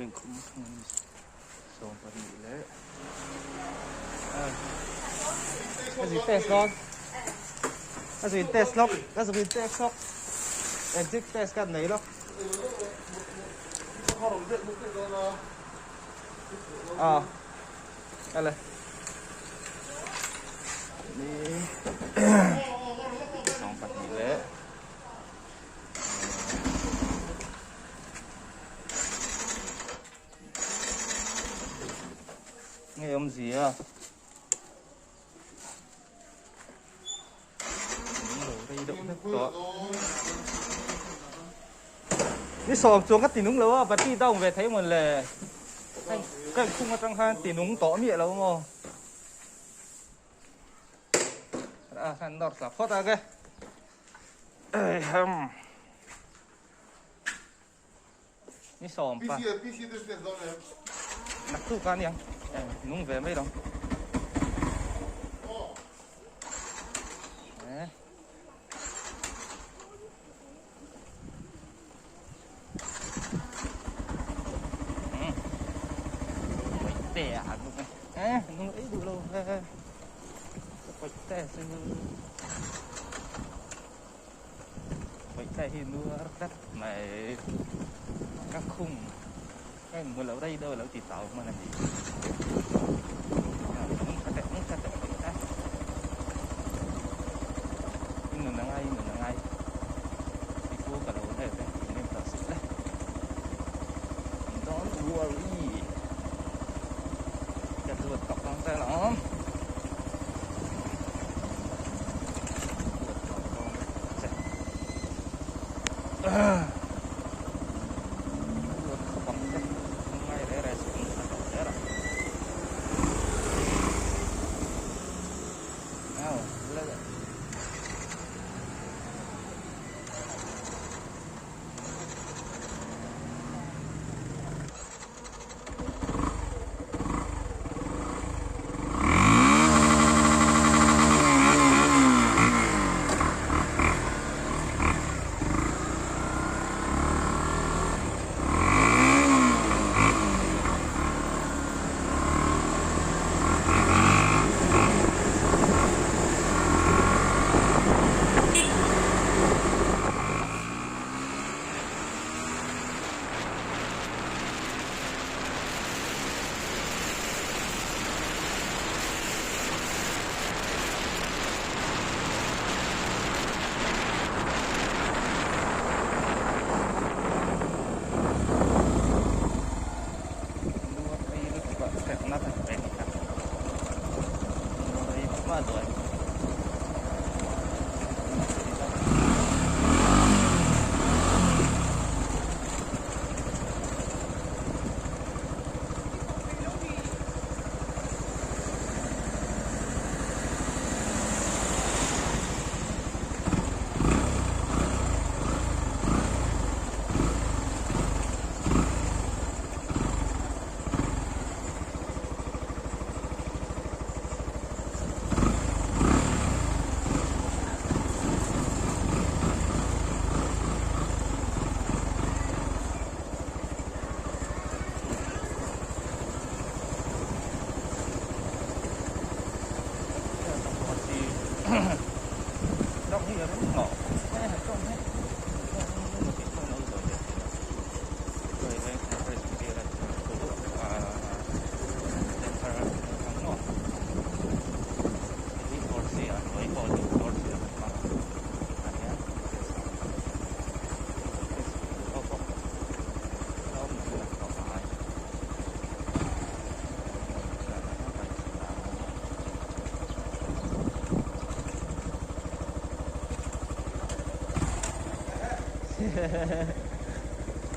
Inkhum 12 leh ka zin test dawn ka zin test lawk ka zin test lawk exit test ka nei lawk a ale ni 12 leh Nge awmzia Min lo rei deuh hlek tawh. Ni sawm chuan ka ti nung lo a, battery down ve thei mawn le. Ka inkhung atang khan ti nung tawh miah lo maw. A khan nawr tla phawt a ke. Ehem. Ni sawm pa. Naktuk a niang. Nung ve mai lo. Eh. Te à nung eh nung ấy đủ lâu quậy te sư quậy te hi nuar tlat mai ka khung ka inhmu lo rei deuh a lo ti tau hman a ni nung tha teh nung tha teh quậy te i nun a ngai i nun a ngai i pu ka lo let e in en tawh suh le don't worry ka duat tawk ang che alawm duat tawk dawn che duat khawp ang che ngai reh reh suh ang ka tawh zel ang au la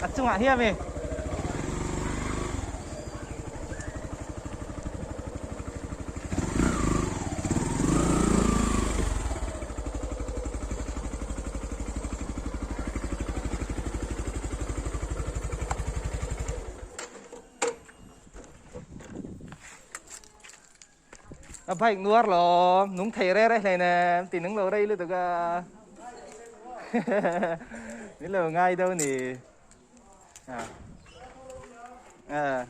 A chungah hian mi. A bike nuar lo nung thei re re hlei nem ti nung lo rei lutuk a ni lo ngai deuh ni. Eh.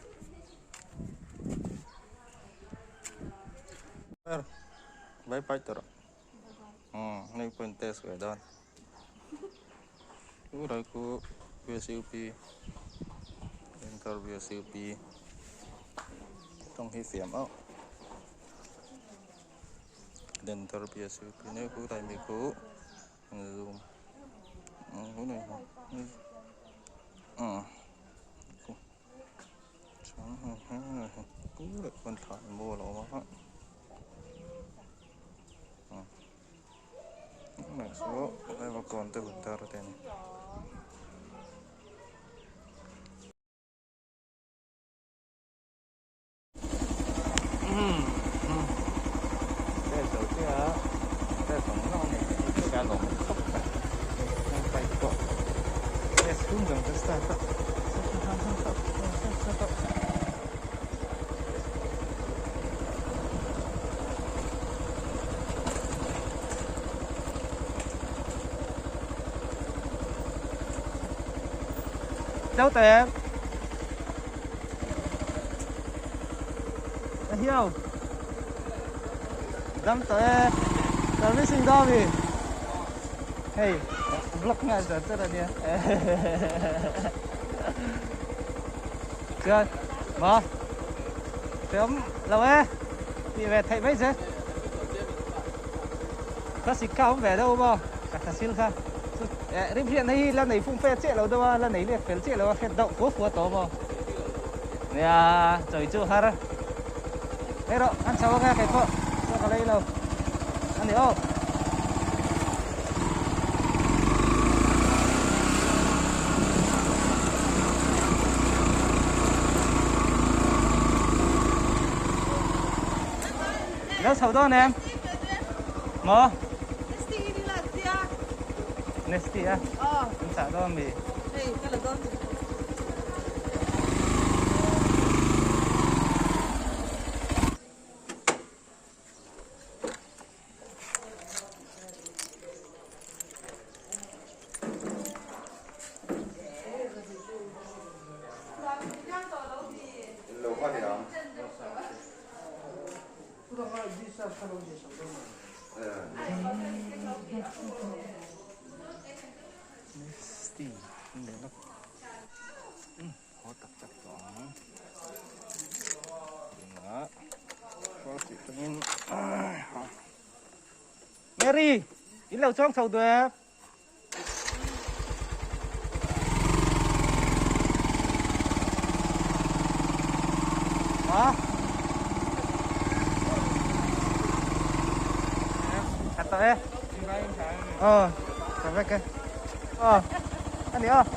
Bye bye tawh rawh. Umm hei pawh in test ve dawn. Chu lai khu BSUP Enter BSUP tawng hi fiam auh. Dental BSUP nei khu lai mi khu an zoom Cháu tè Hiu Dam tawh e Servicing dawn mi Hei vlog nghal zar zar ania Chuan maw Hreawm lo e Tih ve theih mai che Classic kha awm ve deuh maw Ka thasil kha Chu rim hian hei la nei fum fe chiah lo deuh a la nei let fel chiah lo a hriat deuh fua fua tawh maw Nia chawi chu har Hei rawh an chho anga kei pawh chaw ka lei lo a ni aw. Lo chho dawn em? Maw? Nesty a? An chah dawn mi? Hei ka la dawn. Misty an leh lawk umm haw tak tak tawh ang tunah first tih tangin Mary in lo chuang chho duh em? Hả? Thật rồi. Ờ, thật vậy kìa. Ờ, anh đi không?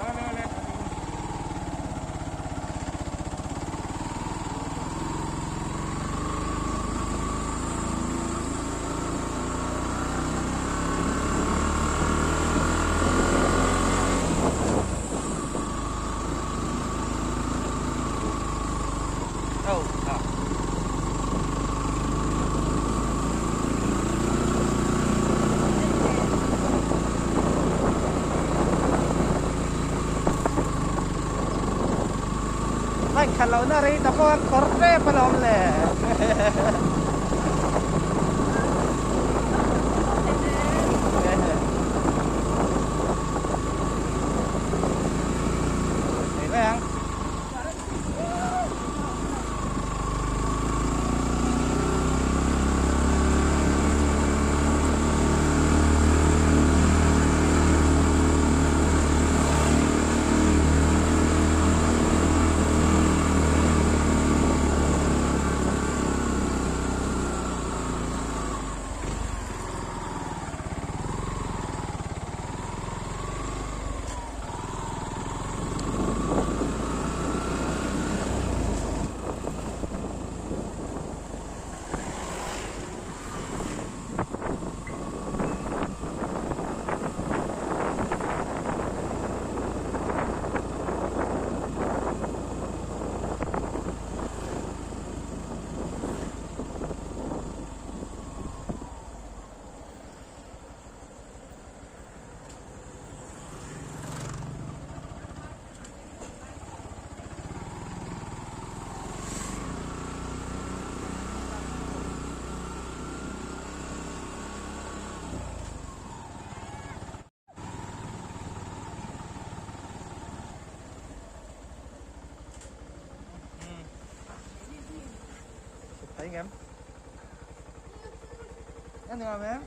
Bike khalh lohna rei ta pawh a khawr tep alawm le. Thei mai ang. Thei ngem? A nuam em?